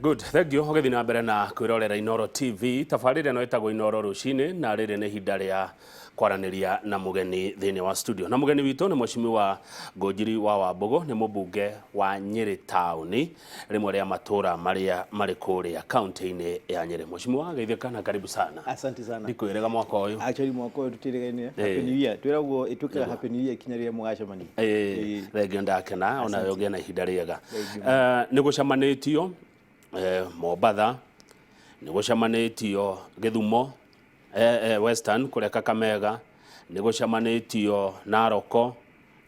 Good, thank you. Ũgĩthiĩ na mbere na kwĩrorera Inooro TV. Tabarĩra ĩno ĩtagwo Inooro rũcinĩ na rĩrĩ nĩ ihinda rĩa kwaranĩria na mũgeni thĩinĩ wa studio. Na mũgeni witũ nĩ Mheshimiwa Ngũnjiri wa Wambũgũ, nĩ mũmbunge wa Nyĩrĩ taũni, rĩmwe rĩa matũra marĩa marĩ kũrĩa kaunti-inĩ ya Nyĩrĩ. Mheshimiwa, geithĩka na karibu sana. Asante sana. Ndikwĩrĩga mwaka ũyũ. Actually mwaka ũyũ tũtirĩgaine. Happy New Year. Twĩragwo ĩtuĩkaga Happy New Year ikinya rĩrĩa mũgacemania. Ĩĩ, thengio ndakena ona we ũgĩe na ihinda rĩega. Nĩ gũcemanĩtio Mombatha, nĩ gũcemanĩtio Gĩthumo, Western kũrĩa Kakamega, nĩ gũcemanĩtio Naroko,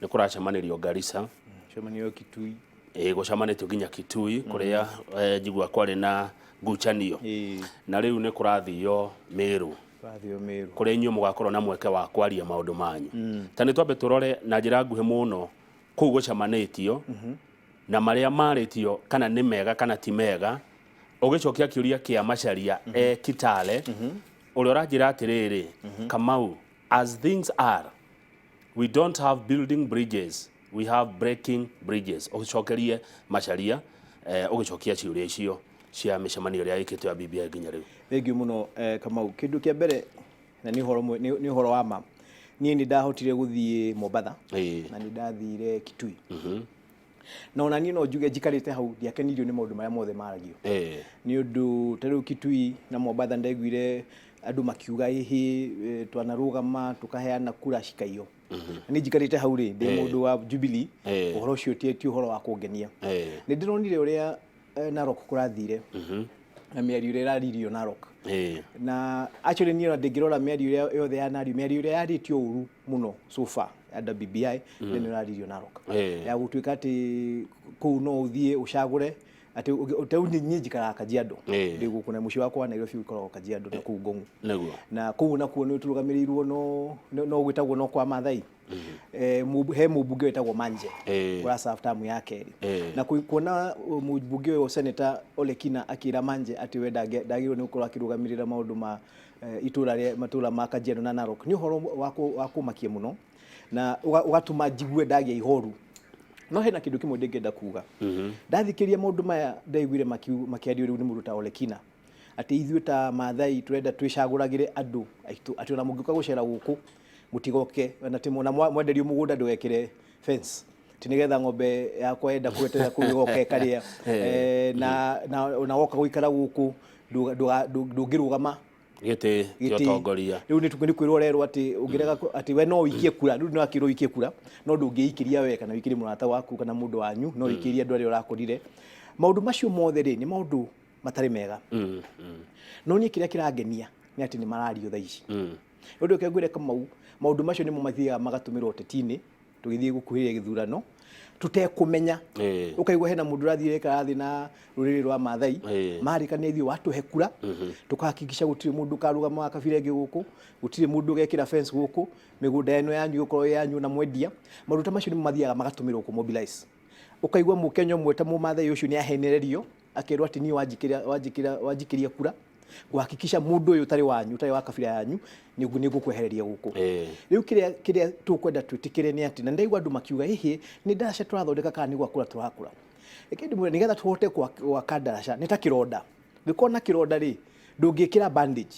nĩ kũracemanĩrio Garissa. Cemanio Kitui. Ĩĩ, gũcemanĩtio nginya Kitui kũrĩa njigua kwarĩ na ngucanio. Na rĩu nĩ kũrathio Meru. Kũrathio Meru. Kũrĩa inyuĩ mũgakorwo na mweke wa kwaria maũndũ manyu. Ta nĩ twambe tũrore na njĩra nguhĩ mũno kũu gũcemanĩtio na marĩa marĩtio kana nĩ mega kana ti mega, ũgĩcokia kĩũria kĩa Macharia e Kitale, ũrĩa ũranjĩra atĩrĩrĩ, Kamau, as things are, we don't have building bridges, we have breaking bridges. Ũcokerie Macharia ũgĩcokia ciũria icio cia mĩcemanio ĩrĩa ĩkĩtwo ya BBI nginya rĩu. Thengiũ mũno Kamau. Kĩndũ kĩa mbere na nĩ ũhoro nĩ ũhoro wa ma, niĩ nĩ ndahotire gũthiĩ Mombatha na nĩ ndathire Kitui. Na ona niĩ no njuge njikarĩte hau ndiakenirio nĩ maũndũ marĩa mothe maragio. Nĩ ũndũ ta rĩu Kitui na Mombatha ndaiguire andũ makiuga ĩhĩ twanarũgama tũkaheana kura cikaiywo. Na niĩ njikarĩte hau rĩ ndĩ mũndũ wa Jubilee, ũhoro ũcio ti ũhoro wa kũngenia. Nĩ ndĩronire ũrĩa Narok kũrathire na mĩario ĩrĩa ĩraririo Narok. Na actually niĩ ona ndĩngĩrora mĩario ĩrĩa yothe yanario, mĩario ĩrĩa yarĩtio ũru mũno so far under BBI nĩ ĩno ĩraririo Narok. Ya gũtuĩka atĩ kũu no ũthiĩ ũcagũre atĩ rĩu niĩ njikaraga Kajiado. Ndĩ gũkũ na mũciĩ wakwa wa Nairobi ũkoragwo Kajiado na kũu Ngong'u. Na kũu nakuo nĩ tũrũgamĩrĩirwo no gwĩtagwo no kwa Maathai. He mũmbunge wĩtagwo Manje ũra serve term ya kerĩ. Na kuona mũmbunge ũyũ Senator Ole Kina akĩra Manje atĩ we ndagĩrĩirwo nĩ gũkorwo akĩrũgamĩrĩra maũndũ ma itũra rĩa matũra ma Kajiado na Narok nĩ ũhoro wa kũmakia mũno na ũgatũma njigue ndagĩa ihoru. No hena kĩndũ kĩmwe ndĩngĩenda kuga. Ndathikĩrĩria maũndũ maya ndaiguire makĩario rĩu nĩ mũndũ ta Ole Kina atĩ ithuĩ ta Maathai tũrenda twĩcagũragĩre andũ aitũ atĩ ona mũngĩũka gũcera gũkũ mũtigoke na atĩ ona mwenderio mũgũnda ndũgekĩre fence atĩ nĩgetha ng'ombe yakwa yenda kweterera kũu ĩgoka ĩkarĩa. Na ona woka gũikara gũkũ ndũngĩrũgama gĩtĩ kĩa ũtongoria. Rĩu nĩ kwĩrwo ũrerwo atĩ ũngĩrega atĩ we no ũikie kura, rĩu nĩ wakĩrwo ũikie kura no ndũngĩikĩria we kana ũikĩrie mũrata waku kana mũndũ wanyu, no ũikĩrie andũ arĩa ũrakorire. Maũndũ macio mothe rĩ nĩ maũndũ matarĩ mega. No niĩ kĩrĩa kĩrangenia nĩ atĩ nĩ marario thaa ici. Ũndũ ũrĩa ngwĩre Kamau, maũndũ macio nĩmo mathiaga magatũmĩrwo ũteti-inĩ tũgĩthiĩ gũkuhĩrĩria gĩthurano tũtekũmenya. Ũkaigua hena mũndũ ũrathiĩ ekara thĩ na rũrĩrĩ rwa Maathai, marĩkanĩra ithuĩ watũhe kura tũkahakikisha gũtirĩ mũndũ ũkarũgama wa kabira ĩngĩ gũkũ, gũtirĩ mũndũ ũgekĩra fence gũkũ, mĩgũnda ĩno yanyu ĩgũkorwo ĩ yanyu na mwendia. Maũndũ ta macio nĩmo mathiaga magatũmĩrwo kũ mobilize. Ũkaigua mũkenya ũmwe ta mũmathai ũcio nĩ ahenererio akerwo atĩ niĩ wanjikĩria kura kuhakikisha mũndũ ũyũ ũtarĩ wanyu, ũtarĩ wa kabira yanyu nĩ ngũkwehereria gũkũ. Rĩu kĩrĩa tũkwenda twĩtĩkĩre nĩ atĩ, na ndaigua andũ makiuga ĩhĩ nĩ ndaraca tũrathondeka kana nĩ gwakũra tũrakũra. Reke ndĩmwĩre nĩgetha tũhote gwaka ndaraca nĩ ta kĩronda. Ũngĩkorwo na kĩronda rĩ ndũngĩkĩra bandage.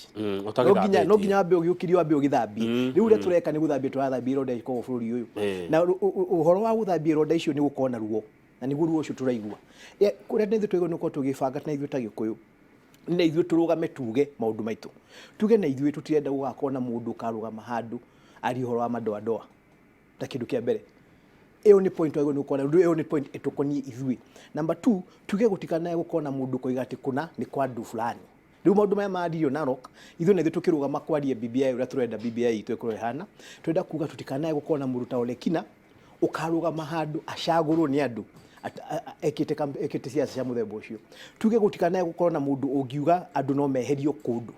No nginya wambe ũgĩũkĩrie wambe ũgĩthambie. Rĩu ũrĩa tũreka nĩ gũthambia tũrathambia ironda ikoragwo bũrũri ũyũ. Na ũhoro wa gũthambia ironda icio nĩ gũkorwo na ruo. Na nĩguo ruo ũcio tũraigua. Kũrĩa na ithuĩ twagĩrĩirwo nĩ gũkorwo tũgĩbanga na ithuĩ ta Gĩkũyũ na ithuĩ tũrũgame tuge maũndũ maitũ. Tuge na ithuĩ tũtirenda gũgakorwo na mũndũ ũkarũgama handũ arie ũhoro wa madoadoa ta kĩndũ kĩa mbere. Ĩyo nĩ point twagĩrĩirwo nĩ gũkorwo nayo, ĩyo nĩ point ĩtũkoniĩ ithuĩ. Number 2, tuge gũtikanae gũkorwo na mũndũ ũkoiga atĩ kũna nĩ kwa andũ fulani. Rĩu maũndũ maya maririo Narok, ithuĩ na ithuĩ tũkĩrũgama kwaria BBI ũrĩa tũrenda BBI itũ ĩkorwo ĩhana, tũrenda kuga tũtikanae gũkorwo na mũndũ ta Ole Kina ũkarũgama handũ acagũrwo nĩ andũ ekĩte siasa cia mũthemba ũcio. Tuge gũtikanae gũkorwo na mũndũ ũngiuga andũ no meherio kũndũ,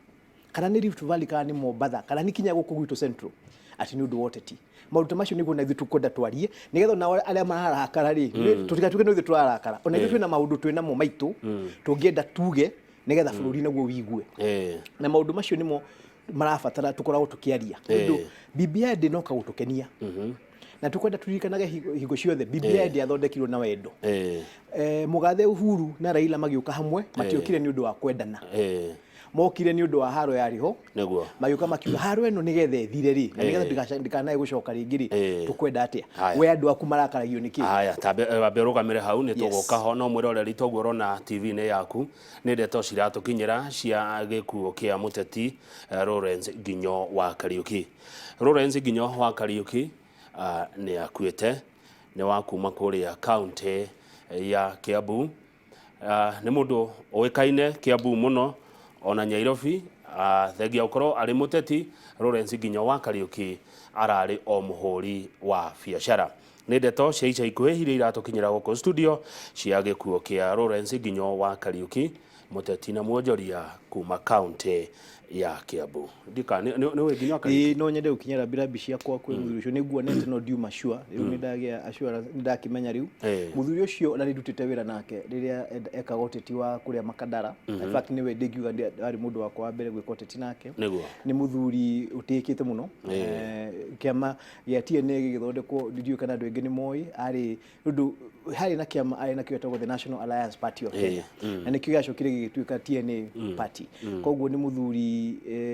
kana nĩ Rift Valley, kana nĩ Mombatha, kana nĩ kinya gũkũ gwitũ Central, atĩ nĩ ũndũ wa ũteti. Maũndũ ta macio nĩguo na ithuĩ tũkwenda twarie, nĩgetha onao arĩa mararakara rĩ, tũtigatuĩke no ithuĩ tũrarakara. Ona ithuĩ twĩna maũndũ twĩnamo maitũ, tũngĩenda tuge nĩgetha bũrũri naguo wigue. Na maũndũ macio nĩmo marabatara tũkoragwo tũkĩaria. Nĩ ũndũ BBI ndĩnoka gũtũkenia. Na tukwenda turirikanage hingo ciothe BBI ndĩathondekirwo na wendo. Mũgathe Uhuru na Raila magĩũka hamwe matiokire nĩ ũndũ wa kwendana, mokire nĩ ũndũ wa haro yarĩ ho. Magĩũka makiuga haro ĩno nĩgetha ĩthire rĩ, na nĩgetha ndikanae gũcoka rĩngĩ rĩ, tũkwenda atĩa? Haya. We andũ aku marakaragio nĩ kĩ? Haya, tambe wambe ũrũgamĩre hau, nĩ tũgũka ho. No mwĩroreri, toguo ũrona TV-inĩ yaku, nĩ ndeto ciratũkinyĩra cia gĩkuũ kĩa mũteti Lawrence Nginyo wa Kariuki. Lawrence Nginyo wa Kariuki nĩ akuĩte, nĩ wa kuma kũrĩa kaunti ya Kiambu. Nĩ mũndũ ũĩkaine Kiambu mũno ona Nyairobi. Thengia gũkorwo arĩ mũteti, Lawrence Nginyo wa Kariuki ararĩ o mũhũri wa biacara. Nĩ ndeto cia ica ikuhĩ iria iratũkinyĩra gũkũ studio cia gĩkuũ kĩa Lawrence Nginyo wa Kariuki, mũteti na mwonjoria kuma kaunti ya Kiambu. Ndika nĩ ũĩ Nginyo wa Kariuki? Ĩĩ, no nyende gũkinya rambirambi ciakwa kwĩ mũthuri ũcio. Nĩ nguonete no ndiuma sure rĩu, nĩ ndagĩa assurance, nĩ ndakĩmenya rĩu mũthuri ũcio, na nĩ ndutĩte wĩra nake rĩrĩa ekaga ũteti wa kũrĩa Makadara. In fact, nĩwe ndĩngiuga arĩ mũndũ wakwa wa mbere gwĩka ũteti nake. Nĩ mũthuri ũtĩĩkĩte mũno. Kĩama gĩa TNA gĩgĩthondekwo, ndiũĩ kana andũ aingĩ nĩ moĩ, arĩ ũndũ harĩ na kĩama arĩ nakĩo gĩtagwo the National Alliance Party of Kenya, na nĩkĩo gĩacokire gĩgĩtuĩka TNA Party. Koguo nĩ mũthuri,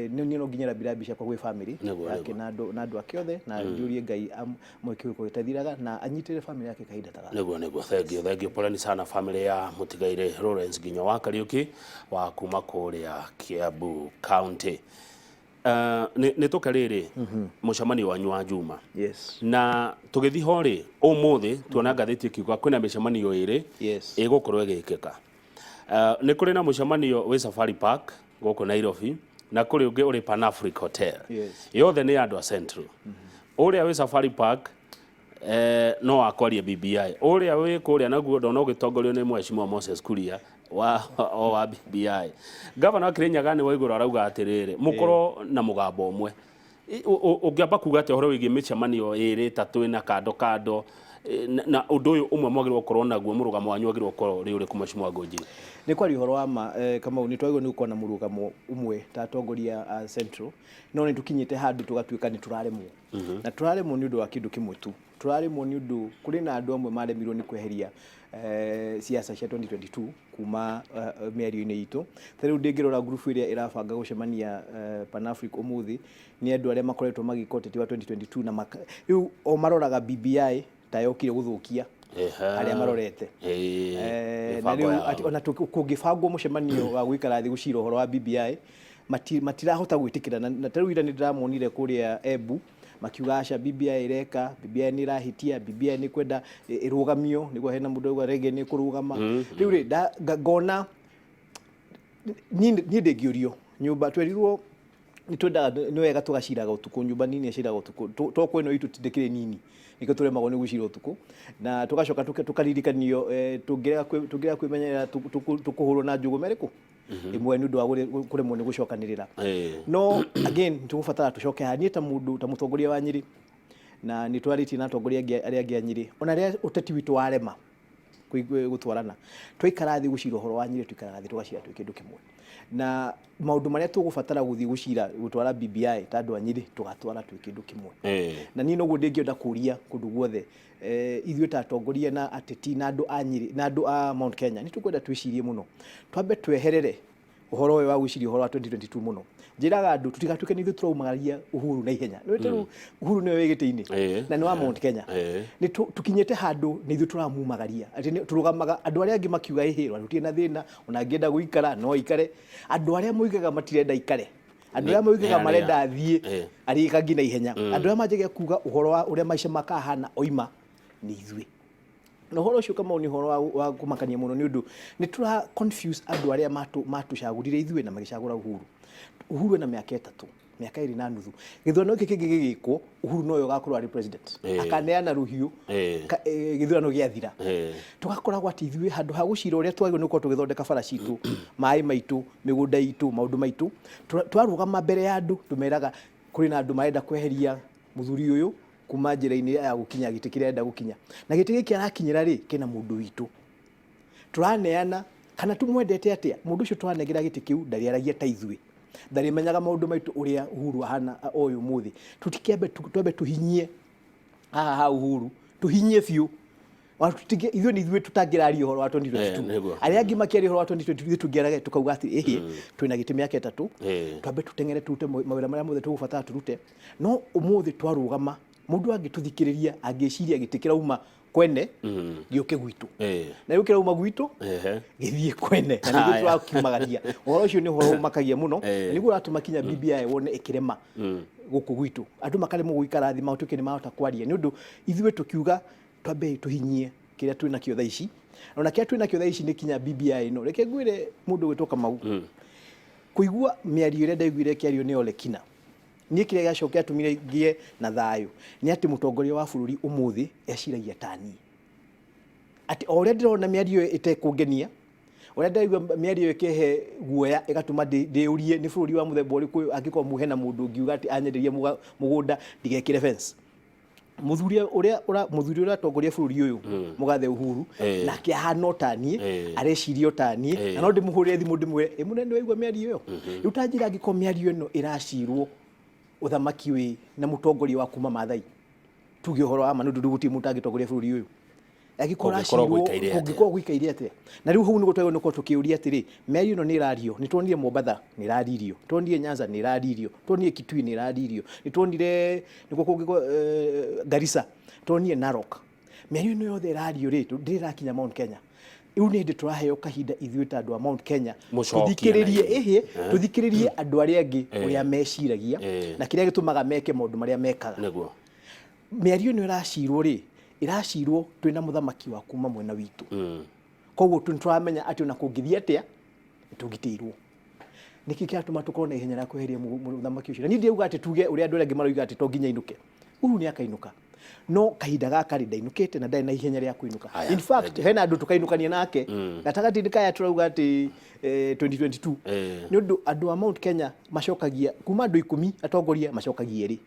nĩ niĩ no nginya rambirambi ciakwa gwĩ family yake na andũ ake othe, na njũrie Ngai amũhe kĩhuko gĩtathiraga na anyitĩre family yake kahinda ta gaka. Nĩguo, thank you, thank you. Poleni sana family ya mũtigairĩ Lawrence Nginyo wa Kariuki wa kuma kũrĩa Kiambu County. Nĩ tũke rĩrĩ mũcemanio wanyu wa Juma. Na tũgĩthiĩ ho rĩ, ũmũthĩ tuona ngathĩti ĩkiuga kwĩna mĩcemanio ĩrĩ ĩgũkorwo ĩgĩkĩka. Nĩ kũrĩ na mũcemanio wĩ Safari Park gũkũ Nairobi, na kũrĩ ũngĩ ũrĩ Pan Africa Hotel. Yothe nĩ andũ a Central. Ũrĩa wĩ Safari Park no wakwaria BBI, ũrĩa wĩ kũrĩa naguo ndona ũgĩtongorio nĩ Mheshimiwa Moses Kuria wa o wa BBI. Gavana wa Kirinyaga nĩ Waiguru arauga atĩrĩrĩ, mũkorwo na mũgambo ũmwe. Ũngĩamba kuga atĩa ũhoro wĩgiĩ mĩcemanio ĩrĩ ĩtatũ ĩna kando kando, na ũndũ ũyũ ũmwe mwagĩrĩirwo gũkorwo naguo, mũrũgamo wanyu wagĩrĩirwo gũkorwo ũrĩ ũrĩkũ, Mheshimiwa Ngunjiri? Nĩ kwaria ũhoro wa ma, Kamau, nĩ twagĩrĩirwo nĩ gũkorwo na mũrũgamo ũmwe ta atongoria a Central, no nĩ tũkinyĩte handũ tũgatuĩka nĩ tũraremwo, na tũraremwo nĩ ũndũ wa kĩndũ kĩmwe tu. Tũraremwo nĩ ũndũ kũrĩ na andũ amwe maremirwo nĩ kweheria siasa cia 2022 kuma mĩario-inĩ itũ. Ta rĩu ndĩngĩrora ngurubu ĩrĩa ĩrabanga gũcemania Pan Africa ũmũthĩ, nĩ andũ arĩa makoretwo magĩka ũteti wa 2022 na rĩu o maroraga BBI ta yokire gũthũkia harĩa marorete. Na mĩbango rĩu yao. Atĩ ona kũngĩbangwo mũcemanio wa gũikara thĩ gũcira ũhoro wa BBI, matirahota gwĩtĩkĩra. Na ta rĩu ira nĩ ndĩramonire kũrĩa Embu makiuga aca, BBI ĩreka, BBI nĩ ĩrahĩtia, BBI nĩ kwenda ĩrũgamio, nĩguo hena mũndũ auga rĩngĩ nĩ kũrũgama. Rĩu rĩ ngona niĩ ndĩngĩũrio nyũmba twerirwo nĩ twendaga, nĩ wega tũgaciraga ũtukũ, nyũmba nini ĩciraga ũtukũ. To kwĩno itũ ndĩkĩrĩ nini, nĩkĩo tũremagwo nĩ gũcira ũtukũ, na tũgacoka tũkaririkanio tũngĩrega kwĩmenyerera tũkũhũrwo na njũgũma ĩrĩkũ ĩmwe nĩ ũndũ wa kũremwo nĩ gũcokanĩrĩra. No again tũgũbatara tũcoke haha. Niĩ ta mũndũ, ta mũtongoria wa Nyĩrĩ, na nĩ twarĩtie na atongoria angĩ arĩa angĩ a Nyĩrĩ, ona rĩrĩa ũteti witũ warema gũtwarana, twaikara thĩ gũcira ũhoro wa Nyĩrĩ, tũikaraga thĩ tũgacira twĩ kĩndũ kĩmwe, na maũndũ marĩa tũgũbatara gũthiĩ gũcira gũtwara BBI ta andũ a Nyĩrĩ, tũgatwara twĩ kĩndũ kĩmwe. Na niĩ noguo ndĩngĩenda kũria kũndũ guothe, ithuĩ ta atongoria na ateti na andũ a Nyĩrĩ na andũ a Mount Kenya, nĩ tũkwenda twĩcirie mũno, twambe tweherere ũhoro ũyũ wa gwĩciria ũhoro wa 2022 mũno. Njĩraga andũ tũtigatuĩke nĩ ithuĩ tũraumagaria Uhuru na ihenya. Nĩ rĩu Uhuru nĩwe wĩ gĩtĩ-inĩ na nĩ wa Mount Kenya. Nĩ tũkinyĩte handũ nĩ ithuĩ tũramumagaria, atĩ tũrũgamaga andũ arĩa angĩ makiuga ĩhĩ tũtirĩ na thĩna, ona angĩenda gũikara no aikare. Andũ arĩa moigaga matirenda aikare, andũ arĩa moigaga nĩ arĩa. Marenda athiĩ arĩkangi na ihenya, andũ arĩa manjagia kuga ũhoro wa ũrĩa maica makahana oima nĩ ithuĩ. Na ũhoro ũcio, Kamau, nĩ ũhoro wa kũmakania mũno, nĩ ũndũ nĩ tũra confuse andũ arĩa matũcagũrire ithuĩ na magĩcagũra Uhuru. Uhuru ena mĩaka 3, mĩaka 2.5. Gĩthurano gĩkĩ kĩngĩ gĩgĩkwo, Uhuru nowe ũgakorwo arĩ president. Akaneana rũhiũ gĩthurano gĩathira. Tũgakoragwo atĩ ithuĩ handũ ha gũcira ũrĩa twagĩrĩirwo nĩ gũkorwo tũgĩthondeka bara citũ, maĩ maitũ, mĩgũnda itũ, maũndũ maitũ, twarũgama mbere ya andũ tũmeraga kũrĩ na andũ marenda kweheria mũthuri ũyũ kuma njĩra-inĩ ya gũkinya gĩtĩ kĩrĩa arenda gũkinya, na gĩtĩ gĩkĩ arakinyĩra rĩ, kĩna mũndũ witũ tũraneana kana tũmwendete atĩa. Mũndũ ũcio tũranengera gĩtĩ kĩu ndarĩaragia ta ithuĩ, ndarĩmenyaga maũndũ maitũ ũrĩa Uhuru ahana ũyũ ũmũthĩ. Tũtikĩambe twambe tũhinyie Haha ha Uhuru tuhinyie biũ. Ithuĩ nĩ ithuĩ tũtangĩraria ũhoro wa 2022. Nĩguo. Arĩa angĩ makĩaria ũhoro wa 2022, ithuĩ tũngĩaraga tukauga atĩ ĩhĩ, twĩna gĩtĩ mĩaka 3, twambe tũteng'ere tũrute mawĩra marĩa mothe tũgũbatara tũrute. No ũmũthĩ twarũgama, mũndũ angĩtũthikĩrĩria angĩciria gĩtĩ kĩrauma kwene gĩũke gwitũ, na rĩu kĩrauma gwitũ gĩthiĩ kwene, na nĩguo tũrakiumagaria. Ũhoro ũcio nĩ ũhoro ũmakagia mũno, na nĩguo ũratũma kinya BBI wone ĩkĩrema gũkũ gwitũ, andũ makaremwo gũikara thĩ matuĩke nĩ mahota kwaria, nĩ ũndũ ithuĩ tũkiuga twambe tũhinyie kĩrĩa twĩ nakĩo thaa ici. Ona kĩrĩa twĩ nakĩo thaa ici nĩ kinya BBI ĩno. Reke ngwĩre, mũndũ ũgwĩtwo Kamau, kũigua mĩario ĩrĩa ndaiguire ĩkĩario nĩ Ole Kina, niĩ kĩrĩa gĩacoka gĩatũmire ngĩe na thayũ nĩ atĩ mũtongoria wa bũrũri ũmũthĩ eciragia ta niĩ, atĩ o ũrĩa ndĩrona mĩario ĩyo ĩtekũngenia, ũrĩa ndĩraigua mĩario ĩyo ĩkĩhe guoya, ĩgatũma ndĩũrie nĩ bũrũri wa mũthemba ũrĩkũ ũyũ angĩkorwo hena mũndũ ũngiuga atĩ anyenderia mũgũnda ndigekĩre fence. Mũthuri ũrĩa ũratongoria bũrũri ũyũ, mũgathe Uhuru, nake ahana o ta niĩ, areciria o ta niĩ, na no ndĩmũhũrĩre thimũ ndĩmwĩre, "Ĩ mũnene, waigua mĩario ĩyo?" Rĩu ta njĩra, angĩkorwo mĩario ĩno ĩracirwo ũthamaki wĩ na mũtongoria wa kuma Maathai, tuge ũhoro wa ma, nĩ ũndũ rĩu gũtirĩ mũndũ ũtangĩtongoria bũrũri ũyũ angĩkorwo Kũngĩkorwo ũracirwo gũikaire atĩa? Kũngĩkorwo gũikaire atĩa? Na rĩu hau nĩguo twagĩrĩirwo nĩ gũkorwo tũkĩũria atĩrĩ, mĩario ĩno nĩ ĩrario. Nĩ tuonire Mombatha nĩ ĩraririo, tuonire Nyanza nĩ ĩraririo, tuonire Kitui nĩ ĩraririo, nĩ tuonire nĩkuo kũngĩ Garissa, tuonire Narok. Mĩario ĩno yothe ĩrario rĩ, ndĩrĩ ĩrakinya Mount Kenya. Rĩu nĩ hĩndĩ tũraheo kahinda ithuĩ ta andũ a Mount Kenya Mũcokie tũthikĩrĩrie na ĩhĩ, tũthikĩrĩrie andũ arĩa angĩ ũrĩa meciragia na kĩrĩa gĩtũmaga meke maũndũ marĩa mekaga. Mĩario ĩno ĩracirwo rĩ, ĩracirwo twĩna mũthamaki wa kuma mwena witũ, koguo nĩ tũramenya atĩ ona kũngĩthiĩ atĩa nĩ tũgitĩirwo. Nĩkĩ kĩratũma tũkorwo na ihenya rĩa kweheria mũthamaki ũcio? Na niĩ ndirauga atĩ tuge ũrĩa andũ arĩa angĩ maroiga atĩ to nginya ainũke. Uhuru nĩ akainũka, no kahinda gaka rĩ, ndainũkĩte na ndarĩ na ihenya rĩa kũinũka. Haya, In fact, thank you. hena andũ tũkainũkania nake gatagatĩ-inĩ kaya tũrauga atĩ 2022, nĩ ũndũ andũ a Mount Kenya macokagia kuma andũ 10, atongoria macokagia erĩ,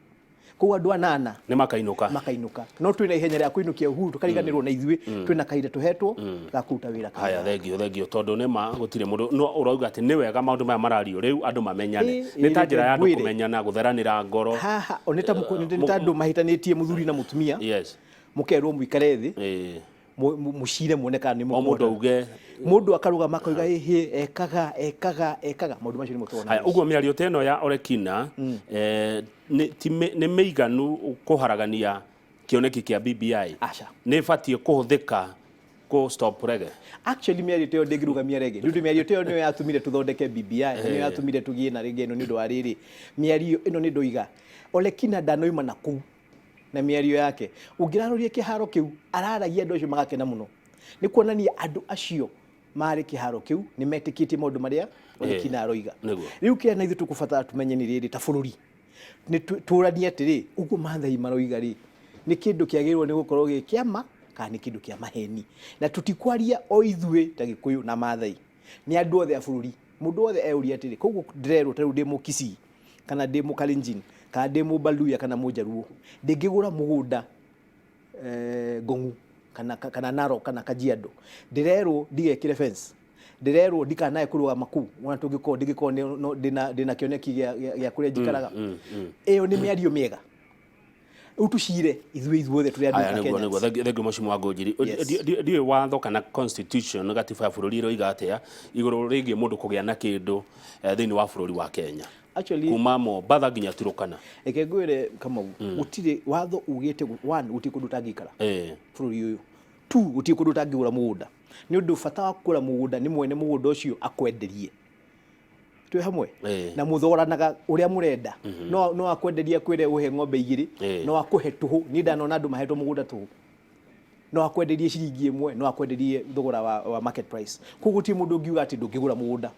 koguo andũ anana nĩ makainũka. Makainũka. No twĩna ihenya rĩa kũinũkia Uhuru, tũkariganĩrwo na ithuĩ twĩna kahinda tũhetwo ga kũruta wĩra. Haya, thengio, thengio, tondũ nĩ ma gũtirĩ mũndũ no ũrauga atĩ nĩ wega maũndũ maya marario rĩu andũ mamenyane. Nĩ ta njĩra ya andũ ngwĩre. kũmenyana, gũtheranĩra ngoro. Haha o nĩ ta nĩ ta andũ mahĩtanĩtie, mũthuri na mũtumia, mũkerwo mũikare thĩ, mũcire muone kana nĩ O mũndũ mũkũhotana. Auge. Mũndũ akarũgama akauga ĩhĩ, ekaga ekaga ekaga maũndũ macio nĩmo tũrona. Haya, ũguo mĩario ta ĩno ya Olekina nĩ mĩiganu kũharagania kĩoneki kĩa BBI? Aca. Nĩ ĩbatiĩ kũhũthĩka kũ stop rege? Actually, mĩario ta ĩyo ndĩngĩrũgamia rege, nĩ ũndũ mĩario ta ĩyo nĩyo yatũmire tũthondeke BBI na nĩyo yatũmire tũgĩe na rege ĩno. Nĩ ũndũ wa rĩrĩ, mĩario ĩno nĩ ndoiga Olekina ndanoima na kũu na mĩario yake. Ũngĩraroria kĩharo kĩu araragia, andũ acio magakena mũno, nĩ kuonania andũ acio marĩ kĩharo kĩu nĩ metĩkĩtie maũndũ marĩa Olekina aroiga. Rĩu kĩrĩa na ithuĩ tũkũbatara tũmenye nĩ rĩrĩ, ta bũrũri nĩ tũranie atĩrĩ, ũguo Maathai maroiga rĩ, nĩ kĩndũ kĩagĩrĩirwo nĩ gũkorwo gĩ kĩama kana nĩ kĩndũ kĩa maheni? Na tũtikwaria o ithuĩ ta Gĩkũyũ na Maathai, nĩ andũ othe a bũrũri. Mũndũ wothe euria atĩrĩ, koguo ndĩrerwo ta rĩu ndĩ Mũkisii kana ndĩ Mũkalenjin kana ndĩ Mũbaluya kana Mũjaruo, ndĩngĩgũra mũgũnda Ngong'u kana Narok kana Kajiado, ndĩrerwo ndigekĩre fence, ndĩrerwo ndikanae kũrũgama kũu, ona tũngĩkorwo ndingĩkorwo ndĩna kĩoneki gĩa kũrĩa njikaraga. Ĩyo nĩ mĩario mĩega? Rĩu tũcire ithuĩ ithuothe tũrĩ andũ Haya, ta nĩguo. Kenyans. Nĩguo, thengio mheshimiwa Ngũnjiri. Yes. Ndiũĩ watho kana constitution, gatiba ya bũrũri ĩroiga atĩa igũrũ rĩgiĩ mũndũ kũgĩa na kĩndũ thĩinĩ wa bũrũri wa Kenya, Actually, kuma Mombatha nginya Turukana? Reke ngwĩre, Kamau, gũtirĩ watho ugĩte one, gũtirĩ kũndũ ũtangĩikara bũrũri ũyũ. Two, gũtirĩ kũndũ ũtangĩgũra mũgũnda, nĩ ũndũ bata wa kũgũra mũgũnda nĩ mwene mũgũnda ũcio akwenderie twĩ hamwe, na mũthoranaga ũrĩa mũrenda. No akwenderia kwĩre ũhe ng'ombe igĩrĩ, no akũhe tũhũ. Niĩ ndanona andũ mahetwo mũgũnda tũhũ. No akwenderie ciringi 1, no akwenderie thogora wa market price. Koguo gũtirĩ mũndũ ũngiuga atĩ ndũngĩgũra mũgũnda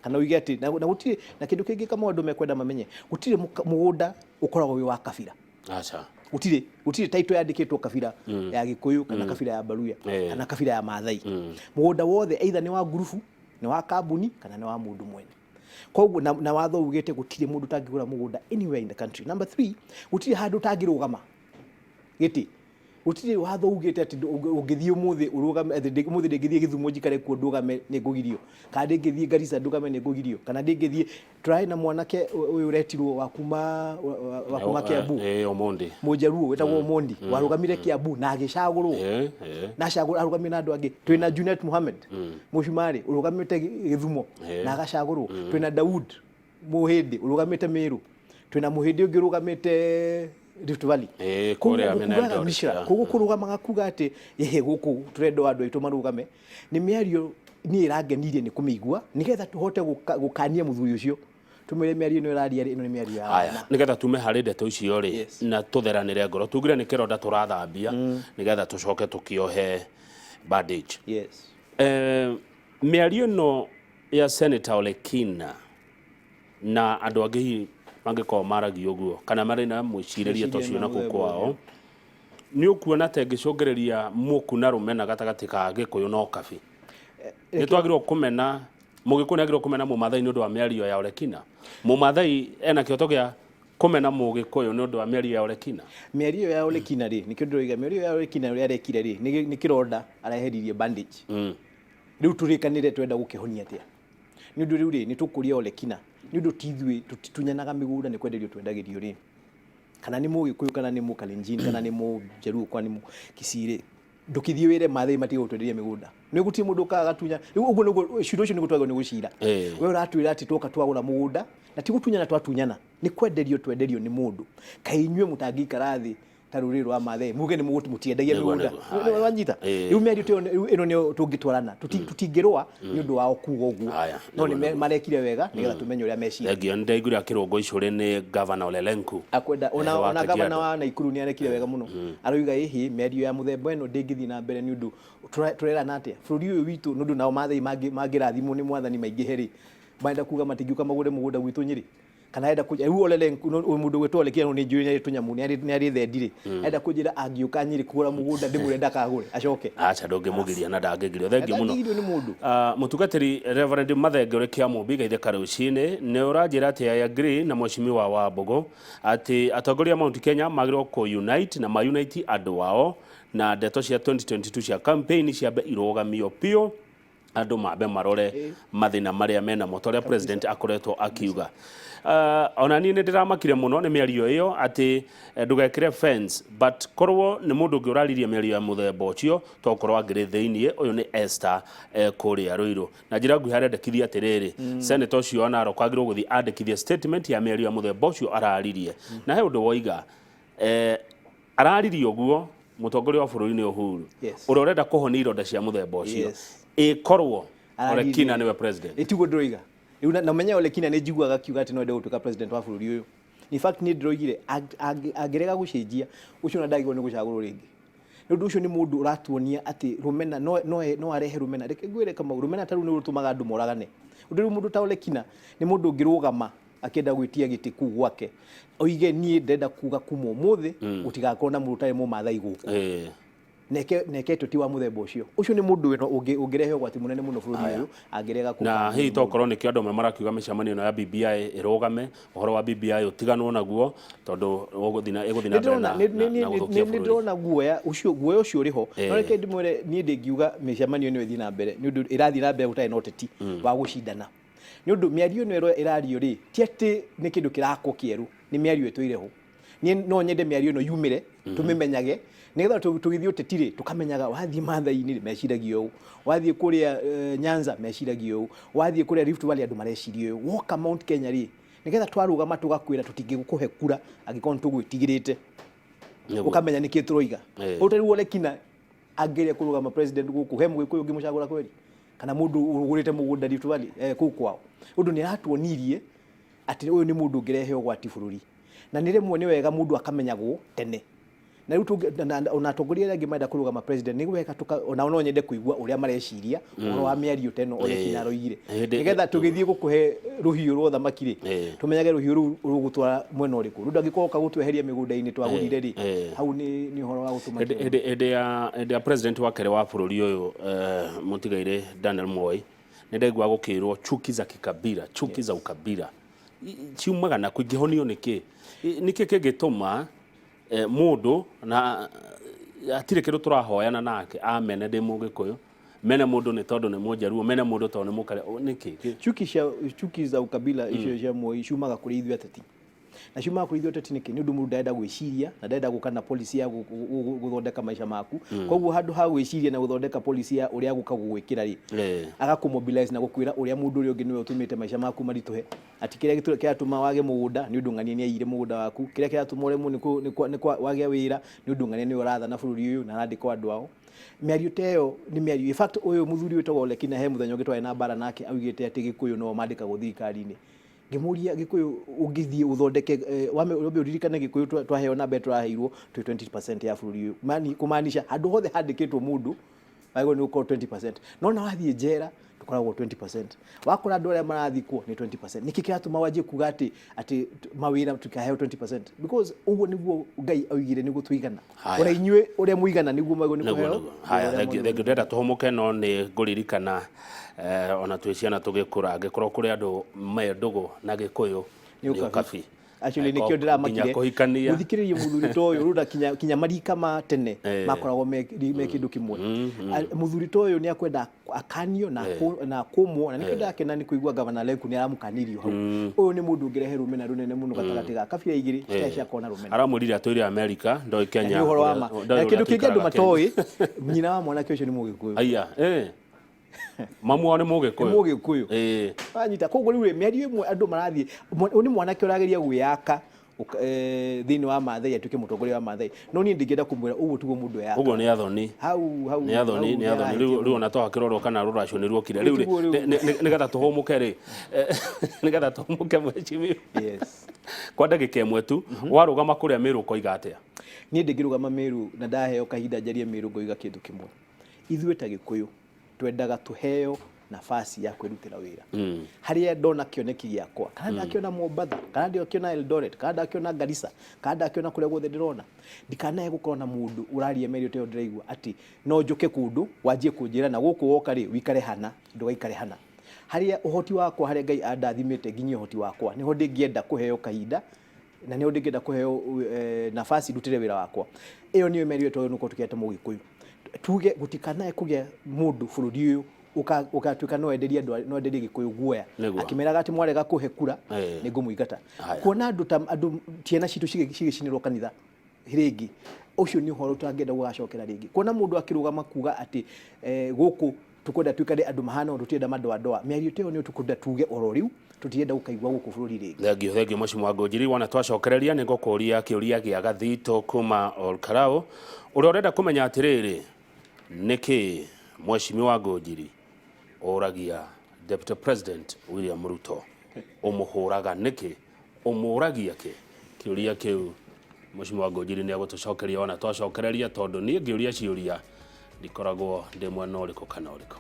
kana uige atĩ na gũtirĩ na kĩndũ kĩngĩ kama andũ mekwenda mamenye, gũtirĩ mũgũnda ũkoragwo wĩ wa kabira. Aca. Gũtirĩ title yandĩkĩtwo kabira ya Gĩkũyũ kana kabira ya Baluya kana kabira ya Maathai. Mũgũnda wothe either nĩ wa ngurubu, nĩ wa kambuni kana nĩ wa mũndũ mwene. Koguo na watho ugĩte gũtirĩ mũndũ ũtangĩgũra mũgũnda anywhere in the country. Number three, gũtirĩ handũ ũtangĩrũgama gĩtĩ. Gũtirĩ watho ugĩte atĩ ũngĩthiĩ ũmũthĩ ũrũgame atĩ ũmũthĩ ndĩngĩthiĩ Gĩthumo njikare kuo ndũgame nĩ ngũgirio, kana ndĩngĩthiĩ Garissa ndũgame nĩ ngũgirio, kana ndĩngĩthiĩ tũrarĩ na mwanake ũyũ ũretirwo wa kuma Kiambu. Omondi. Mũjaruo wĩtagwo Omondi warũgamire Kiambu na agĩcagũrwo. Na acagũrwo arũgamire na andũ angĩ. Twĩna Junet Mohamed Mũcumarĩ ũrũgamĩte Gĩthumo na agacagũrwo. Twĩna Daud Mũhĩndĩ ũrũgamĩte Mĩrũ. Twĩna Mũhĩndĩ ũngĩ ũrũgamĩte Rift Valley. Koguo kũrĩa mĩena gũkugaga Eldoret, Mishra, yeah. koguo kũrũgamaga kuga atĩ ĩhĩ gũkũ tũrenda andũ aitũ marũgame nĩ mĩario niĩ ĩrangenirie nĩ kũmĩigua, nĩgetha tũhote gũkania mũthuri ũcio, tũmwĩre mĩario ĩno ĩraria rĩ, ĩno nĩ mĩario ya Aya, wana. Nigetha tume harĩ ndeto icio rĩ, na tũtheranĩre ngoro, tugire nĩ kĩronda tũrathambia nigetha tũcoke tũkĩohe bandage. Mĩario ĩno ya Senator Olekina na andũ angĩ hihi mangĩkorwo maragia ũguo kana marĩ na mwĩcirĩrie ta ũcio Mwĩcirĩrie na kũu na kwao, nĩ ũkuona ta ĩngĩcũngĩrĩria muku na rũmena gatagatĩ ka Gĩkũyũ na Ũkabi? Nĩ twagĩrĩirwo kũmena Mũgĩkũyũ, nĩ agĩrĩirwo kũmena Mũmathai nĩ ũndũ wa mĩario ya Olekina? Mũmathai ena kĩhoto gĩa kũmena Mũgĩkũyũ nĩ ũndũ wa mĩario ya Olekina? Mĩario ya Olekina rĩ, nĩkĩo ndĩroiga mĩario ya Olekina ũrĩa arekire rĩ, nĩ kĩronda areheririe bandage. Rĩu tũrĩkanĩre twenda gũkĩhonia atĩa? Nĩ ũndũ rĩu rĩ, nĩ tũkũria Olekina nĩ ũndũ ti ithuĩ tũtitunyanaga mĩgũnda, nĩ kwenderio twendagĩrio rĩ, kana nĩ Mũgĩkũyũ, kana nĩ Mũkalenjin, kana nĩ Mũjaruo, kana nĩ Mũkisii rĩ, ndũkĩthiĩ wĩre Maathai matige gũtwenderia mĩgũnda. Nĩ gũtirĩ mũndũ ũkaga gatunya rĩu. Ũguo nĩguo cira ũcio nĩguo twagĩrĩirwo nĩ gũcira. We ũratwĩra atĩ twoka twagũra mũgũnda na ti gũtunyana twatunyana, nĩ kwenderio twenderio nĩ mũndũ. Kaĩ inyuĩ mũtangĩikara thĩ ta rũrĩrĩ rwa Maathai muge nĩ mũtiendagia mĩgũnda? Nĩguo. Wanyita? Rĩu mĩario ta ĩyo rĩu ĩno nĩyo tũngĩtwarana. Tũtingĩrũa nĩ ũndũ wao kuga ũguo, no nĩ marekire wega nĩgetha tũmenye ũrĩa meciria. Thengio, nĩ ndaiguire akĩrũngwo icũrĩ nĩ Gavana Ole Lenku. Akwenda ona wa ona gavana Kajiado. Wa Naikuru nĩ arekire wega mũno. Aroiga ĩhĩ mĩario ya mũthemba ĩno ndĩngĩthiĩ na mbere, nĩ ũndũ tũrerana atĩa bũrũri ũyũ witũ? Nĩ ũndũ nao Maathai mangĩrathimwo nĩ Mwathani maingĩhe rĩ, marenda kuga matingĩũka magũre mũgũnda gwitũ Nyĩrĩ? Kana arenda rĩu Ole Lenku, ũyũ mũndũ gwĩtwo Ole Kina, nĩ njũĩ nĩ arĩ tũnyamũ, nĩ arĩ thendi rĩ, arenda kũnjĩra angĩũka Nyĩrĩ kũgũra mũgũnda ndĩmwĩre ndakagũre acoke? Aca, ndũngĩmũgiria na ndangĩgirio. Thengiũ mũno. Ndangĩgirio nĩ mũndũ. Mũtungatĩri Reverend Mathenge ũrĩ Kĩamũmbi Gaithĩka rũcinĩ, nĩ ũranjĩra atĩ I agree na Mheshimiwa wa Mbũgũ atĩ atongoria a Mount Kenya magĩrĩirwo kũ unite na ma unite andũ ao, na ndeto cia 2022 cia campaign ciambe irũgamio biũ, andũ mambe marore mathĩna marĩa menamo ta ũrĩa president akoretwo akiuga. Ona niĩ nĩ ndĩramakire mũno nĩ mĩario ĩyo atĩ ndũgekĩre fence, but korwo nĩ mũndũ ũngĩ ũraririe mĩario ya mũthemba ũcio tokorwo angĩrĩ thĩiniĩ. Ũyũ nĩ Esther kũrĩa Rũirũ. Na njĩra nguhĩ arendekithia atĩrĩrĩ, senator ũcio wa Narok agĩrĩirwo gũthiĩ andĩkithie statement ya mĩario ya mũthemba ũcio araririe. Na he ũndũ woiga, araririe ũguo mũtongoria wa bũrũri nĩ Uhuru ũrĩa ũrenda kũhonia ironda cia mũthemba ũcio, ĩkorwo Araririe. Olekina nĩwe president. Ĩtiguo ndĩroiga rĩu na menye Olekina nĩ njiguaga akiuga atĩ no ende gũtuĩka president wa bũrũri ũyũ. In fact, niĩ ndĩroigire angĩrega gũcenjia ũcio ona ndagĩrĩirwo nĩ gũcagũrwo rĩngĩ, nĩ ũndũ ũcio nĩ mũndũ ũratuonia atĩ rũmena no arehe rũmena. Reke ngwĩre, Kamau, rũmena ta rũu nĩ rũtũmaga andũ moragane. Ũndũ rĩu mũndũ ta Olekina nĩ mũndũ ũngĩrũgama akĩenda gwĩtia gĩtĩ kũu gwake, oige niĩ ndĩrenda kuga kuma ũmũthĩ gũtigakorwo na mũndũ ũtarĩ Mũmathai gũkũ, neke tũti wa mũthemba ũcio. Ũcio nĩ mũndũ wĩna ũngĩrehe ũgwati mũnene mũno bũrũri ũyũ angĩrega Na hihi tokorwo nĩkĩo andũ amwe marakiuga mĩcemanio ĩno ya BBI ĩrũgame, ũhoro wa BBI ũtiganwo naguo, tondũ ĩgũthiĩ na mbere na gũthũkia Nĩ bũrũri. Ndĩrona guoya ũcio, guoya ũcio ũrĩ ho. No reke ndĩmwĩre, niĩ ndĩngiuga mĩcemanio ĩno ĩthiĩ na mbere, nĩ ũndũ ĩrathiĩ na mbere gũtarĩ na ũteti wa gũcindana, nĩ ũndũ mĩario ĩno ĩrario rĩ, ti atĩ nĩ kĩndũ kĩrakwo kĩerũ, nĩ mĩario ĩtũire ho. Niĩ no nyende mĩario ĩno yumĩre, tũmĩmenyage, nĩgetha tũgĩthiĩ ũteti rĩ, tũkamenyaga wathiĩ Maathai-inĩ rĩ, meciragia ũũ, wathiĩ kũrĩa Nyanza meciragia ũũ, wathiĩ kũrĩa Rift Valley andũ mareciria ũũ, woka Mount Kenya rĩ, nĩgetha twarũgama tũgakwĩra tũtingĩgũkũhe kura angĩkorwo nĩ tũgwĩtigĩrĩte. Ũkamenya nĩkĩ tũroiga. Ũtarĩ Olekina angĩrĩa kũrũgama president gũkũ, he Mũgĩkũyũ ũngĩmũcagũra kweri, kana mũndũ ũgũrĩte mũgũnda Rift Valley kũu kwao? Ũndũ nĩ aratuonirie atĩ ũyũ nĩ mũndũ ũngĩrehe ũgwati bũrũri, na nĩ rĩmwe nĩ wega mũndũ akamenyagwo tene. Na rĩu ona atongoria arĩa angĩ marenda kũrũgama president, nĩ wega onao no nyende kũigua ũrĩa mareciria ũhoro wa mĩario ta ĩno Olekina aroigire, nĩgetha tũgĩthiĩ gũkũhe rũhiũ rwa ũthamaki rĩ, tũmenyage rũhiũ rũu rũgũtwara mwena ũrĩkũ. Rĩu ndangĩkorwo ũka gũtweheria mĩgũnda-inĩ twagũrire rĩ, hau nĩ ũhoro wa gũtũma Hĩndĩ ya president wa kerĩ wa bũrũri ũyũ, mũtigairĩ Daniel Moi, nĩ ndaigua gũkĩrwo chuki za kikabila, chuki za ukabila ciumaga na kũ, ingĩhonio nĩkĩ? Nĩkĩ kĩngĩtũma mũndũ na Hatirĩ kĩndũ tũrahoyana nake. Amene ndĩ Mũgĩkũyũ, mene mũndũ nĩ tondũ nĩ Mũnjaruo, mene mũndũ tondũ nĩ Mũkare, nĩkĩ? Chuki za ukabila icio cia Moi ciumaga kũrĩ ithuĩ ateti, na ciumaga kũrĩ ithuĩ ateti nĩkĩ? Nĩ ũndũ mũndũ ndarenda gwĩciria na ndarenda gũka na policy ya gũthondeka maica maku. Koguo handũ ha gwĩciria na gũthondeka policy ya ũrĩa gũka gũgwĩkĩra rĩ, agakũmobilize na gũkwĩra ũrĩa mũndũ ũrĩa ũngĩ nĩwe ũtũmĩte maica maku maritũhe, atĩ kĩrĩa kĩratũma wage mũgũnda nĩ ũndũ ng'ania nĩ aiyire mũgũnda waku, kĩrĩa kĩratũma ũremwo nĩ wage wĩra nĩ ũndũ ng'ania nĩwe ũrathana bũrũri ũyũ na arandĩka andũ ao. Mĩario ta ĩyo nĩ mĩario. In fact, ũyũ mũthuri wĩtagwo Olekina, he mũthenya ũngĩ twarĩ na mbara nake, augĩte atĩ Gĩkũyũ no mandĩkagwo thirikari-inĩ. Ngĩmũria, Gĩkũyũ ũngĩthiĩ ũthondeke, wambe ũririkane Gĩkũyũ twaheo namba ĩrĩa tũraheirwo twĩ 20% ya bũrũri ũyũ. Kũmaanisha handũ hothe handĩkĩtwo mũndũ wagĩrĩirwo nĩ gũkorwo 20%, no na wathiĩ njera tũkoragwo 20%, wakora andũ arĩa marathikwo nĩ 20%. Nĩkĩ kĩratũma wanjie kuga atĩ mawĩra tũkaheo 20%? Because ũguo nĩguo Ngai oigire nĩguo tũigana. Haya. Ona inyuĩ ũrĩa mũigana nĩguo mwagĩrĩirwo nĩ Nĩguo, kũheo. Nĩguo. Haya, ũrĩa thank you, mwagĩrĩirwo. Thank you. Ndĩrenda tũhũmũke, no nĩ ngũririkana, ona twĩ ciana tũgĩkũra, angĩkorwo kũrĩ andũ me ndũgũ na Gĩkũyũ nĩ nĩ ũkabi. ũkabi. Actually, Angĩkorwo nĩkĩo ndĩramakire nginya kũhikania. Gũthikĩrĩria mũthuri ta ũyũ rũra kinya marika ma tene makoragwo me kĩndũ kĩmwe. Mũthuri ta ũyũ nĩ akwenda akanio na akũmwo, na nĩkĩo ndakena nĩ kũigua Gavana Lenku nĩ aramũkanirio hau. Ũyũ nĩ mũndũ ũngĩrehe rũmena rũnene mũno gatagatĩ ga kabira igĩrĩ citarĩ ciakorwo na rũmena. Aramwĩrire atũire Amerika, ndoĩ Kenya. Nĩ ũhoro wa ma. Ndoĩ Na ũrĩa kĩndũ kĩngĩ andũ tũikaraga Kenya. matoĩ, nyina wa mwanake ũcio nĩ Mũgĩkũyũ. Aya, mamu wao nĩ Mũgĩkũyũ. Nĩ Mũgĩkũyũ. Wanyita? Koguo rĩu rĩ, mĩario ĩmwe andũ marathiĩ, ũyũ nĩ mwanake ũrageria gwĩyaka thĩinĩ wa Maathai, atuĩke mũtongoria wa Maathai, no niĩ ndingĩenda kũmwĩra ũguo tiguo mũndũ eyaka. Ũguo nĩ athoni. Hau Nĩ athoni. Hau Nĩ athoni. nĩarahĩtia Rĩu mũno. Ona twakĩrorwo kana rũracio nĩ ruokire rĩu rĩ. Tiguo rĩu. Nĩgetha tũhũmũke rĩ, nĩgetha tũhũmũke, mheshimiwa, kwa ndagĩka ĩmwe tu, warũgama kũrĩa Mĩrũ ũkoiga atĩa? Niĩ ndingĩrũgama Mĩrũ na ndaheo kahinda njarie Mĩrũ, ngoiga kĩndũ kĩmwe. Ithuĩ ta Gĩkũyũ twendaga tũheo nafasi ya kwĩrutĩra wĩra. Harĩa ndona kĩoneki gĩakwa, kana ndakĩona Mombatha, kana ndakĩona Eldoret, kana ndakĩona Garissa, kana ndakĩona kũrĩa guothe ndĩrona, ndikanae gũkorwo na mũndũ ũraria mĩario ta ĩyo ndĩraigua atĩ no njũke kũndũ wanjie kũnjĩra na gũkũ woka rĩ wikare hana, ndũgaikare hana. Harĩa ũhoti wakwa, harĩa Ngai andathimĩte nginyie ũhoti wakwa, nĩho ndĩngĩenda kũheo kahinda na nĩho ndĩngĩenda kũheo nafasi ndutĩre wĩra wakwa. Ĩyo nĩyo mĩario twagĩrĩirwo nĩ gũkorwo tũkĩenda. Mũgĩkũyũ tuge gũtikanae kũgĩa mũndũ bũrũri ũyũ ũgatuĩka no enderie andũ, no enderie Gĩkũyũ guoya, akĩmeraga atĩ mwarega kũhe kura nĩ ngũmũingata. Kuona andũ ta andũ ciana citũ cigĩcinĩrwo kanitha rĩngĩ, ũcio nĩ ũhoro ũtangĩenda gũgacokera rĩngĩ. Kuona mũndũ akĩrũgama kuga atĩ gũkũ tũkwenda tuikare andũ mahana ũndũ, tũtirenda madoadoa, mĩario ta ĩyo nĩyo tũkwenda tuge oro rĩu tũtirenda gũkaigua gũkũ bũrũri rĩngĩ. Thengiũ, thengiũ, mheshimiwa Ngũnjiri. Wona twacokereria nĩ ngũkũria kĩũria gĩa gathito kuma Olkarau, ũrĩa ũrenda kũmenya atĩrĩrĩ, nĩkĩ mheshimiwa Ngũnjiri ũragia Deputy President William Ruto ũmũhũraga nĩkĩ, ũmũragia kĩ? Kĩũria kĩu mheshimiwa Ngũnjiri nĩ egũtũcokeria wona twacokereria, tondũ niĩ ngĩũria ciũria ndikoragwo ndĩ mwena ũrĩkũ kana ũrĩkũ.